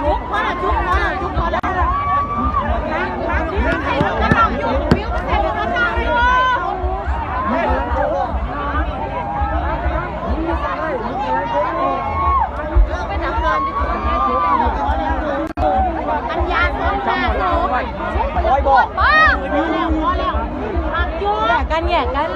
ຈຸກພໍລະ ຈຸກພໍລະ ຈຸກພໍລະ ກຳລັງຢູ່ ວິວເປັນກຳລັງຢູ່ ເປັນອາການທີ່ ອັນຍາສົມໜ້າໂຕ ໂອ້ຍ ບໍ່ ບໍ່ ພໍແລ້ວ ພໍແລ້ວ ພັກຢູ່ ແຍກກັນ ແຍກກັນ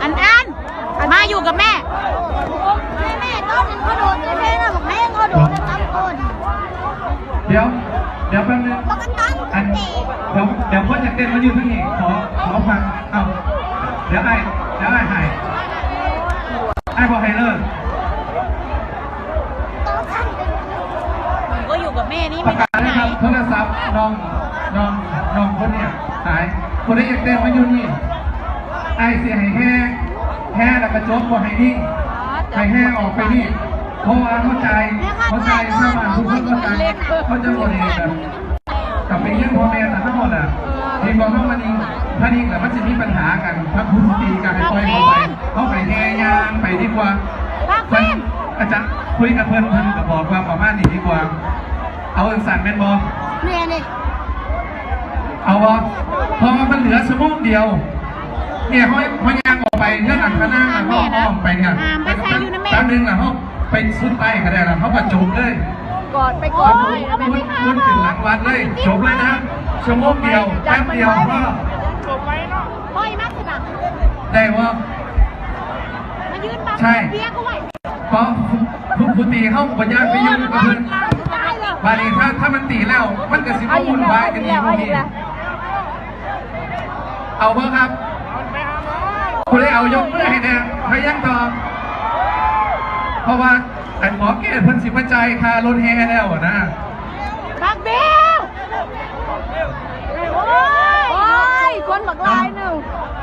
ອັນ ອັນ ມາຢູ່ກັບແມ່ ແມ່ ຕອນນັ້ນເຂົາໂດດ ແມ່ນະ ບັກແຮງເຂົາໂດດນະ ສາມຄົນ ດຽວ ດຽວແປັບໜຶ່ງ ບັກອັນຕອນ ອັນ ດຽວ ດຽວຄົນຢາກເຕັ້ນມາຢູ່ທາງນີ້ ຂໍ ຂໍຟັງ ເອົ້າ ດຽວອ້າຍ ດຽວອ້າຍໃຫ້ ອ້າຍບໍ່ໃຫ້ເລີກ ກໍຢູ່ກັບແມ່ນີ້ ປະກາດເລີຍຄັບ ໂທລະສັບນ້ອງ ນ້ອງ ນ້ອງຄົນເນີ້ຍຫາຍ ຜູ້ໃດຢາກເຕັ້ນມາຢູ່ນີ້ ອ້າຍຊິໃຫ້ແຮ່ ແຮ່ແລ້ວກໍຈົບ ບໍ່ໃຫ້ນີ້ ໃຫ້ແຮ່ອອກໄປນີ້ ເພາະວ່າເຮົາຈ່າຍ ເຮົາຈ່າຍຊາວບ້ານທຸກຄົນ ເຮົາຈ່າຍ ເຮົາຈະບໍ່ໄດ້ແບບ ກໍເປັນເລື່ອງພໍ່ແມ່ຕາເຮົານະ ເຫັນບໍ່ ເຮົາມານີ້ ມານີ້ລະມັນຊິມີບັນຫາກັນ ພັກຜູ້ຕີກັນ ໃຫ້ປ່ອຍເຂົາໄປ ເຮົາໃຫ້ແຮ່ຍ່າງໄປດີກວ່າ ເພິ່ນອາດຈະຄຸຍກັບເພິ່ນ ເພິ່ນກໍບອກວ່າປະມານນີ້ດີກວ່າ ເອົາຈັ່ງຊັ້ນແມ່ນບໍ່? ແມ່ນເດ ເອົາບໍ່? ເພາະວ່າມັນເຫຼືອຊົ່ວໂມງດຽວ ເນຍ ເຮົາ ເຮົາຍ່າງອອກໄປເຮືອນອັງຄະນາ ແລ້ວເຮົາອ້ອມໄປເນຍ ແປັບໜຶ່ງ ແລ້ວເຮົາໄປສຸດໃຕ້ກໍໄດ້ລະ ເຮົາກໍຈົບເລີຍ ກອດໄປກ່ອນ ເອົາໄປ ຂຶ້ນຫຼັງວັດເລີຍ ຈົບເລີຍນະ ຊົ່ວໂມງດຽວ ແປັບດຽວພໍ ໄດ້ບໍ່? ມາຢືນບັງ ໃຊ່ ເບຍກະໄວ້ ເພາະຜູ້ ຜູ້ຕີເຮົາກໍບໍ່ຢາກໄປຢູ່ກັບເພິ່ນ ບາດນີ້ຖ້າ ຖ້າມັນຕີແລ້ວ ມັນກໍຊິບໍ່ວຸ່ນວາຍກັນອີກ ເອົາບໍ່ຄະ? ຜູ້ໃດເອົາຍົກມືໃຫ້ແດ່ ໃຜຍັງຕໍ່ ເພາະວ່າ ອັນ ໝໍເກດເພິ່ນຊິມາຈ່າຍຄ່າລົດແຫ່ແລ້ວນະ ບັກເບວ ໂອ້ຍ ໂອ້ຍ ຄົນບັກຫຼາຍໜຶ່ງ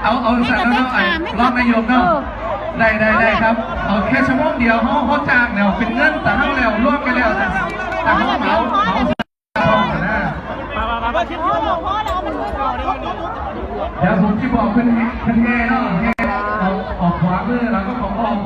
ເອົາ ເອົາຊັ້ນເນາະ ອັນ ລອງນາຍົກເນາະ ເອີ ໄດ້ ໄດ້ ໄດ້ຄັບ ເອົາແຄ່ຊົ່ວໂມງດຽວ ເຮົາ ເຮົາຈ້າງແລ້ວ ເປັນເງິນຕາເຮົາແລ້ວ ລວມກັນແລ້ວ ຕາເຮົາເໝົາ ເໝົາ ດຽວຜົມຊິບອກເພິ່ນ ເພິ່ນແຫ່ເນາະ ແຫ່ອອກ ອອກຂວາມື ແລ້ວກໍອອກ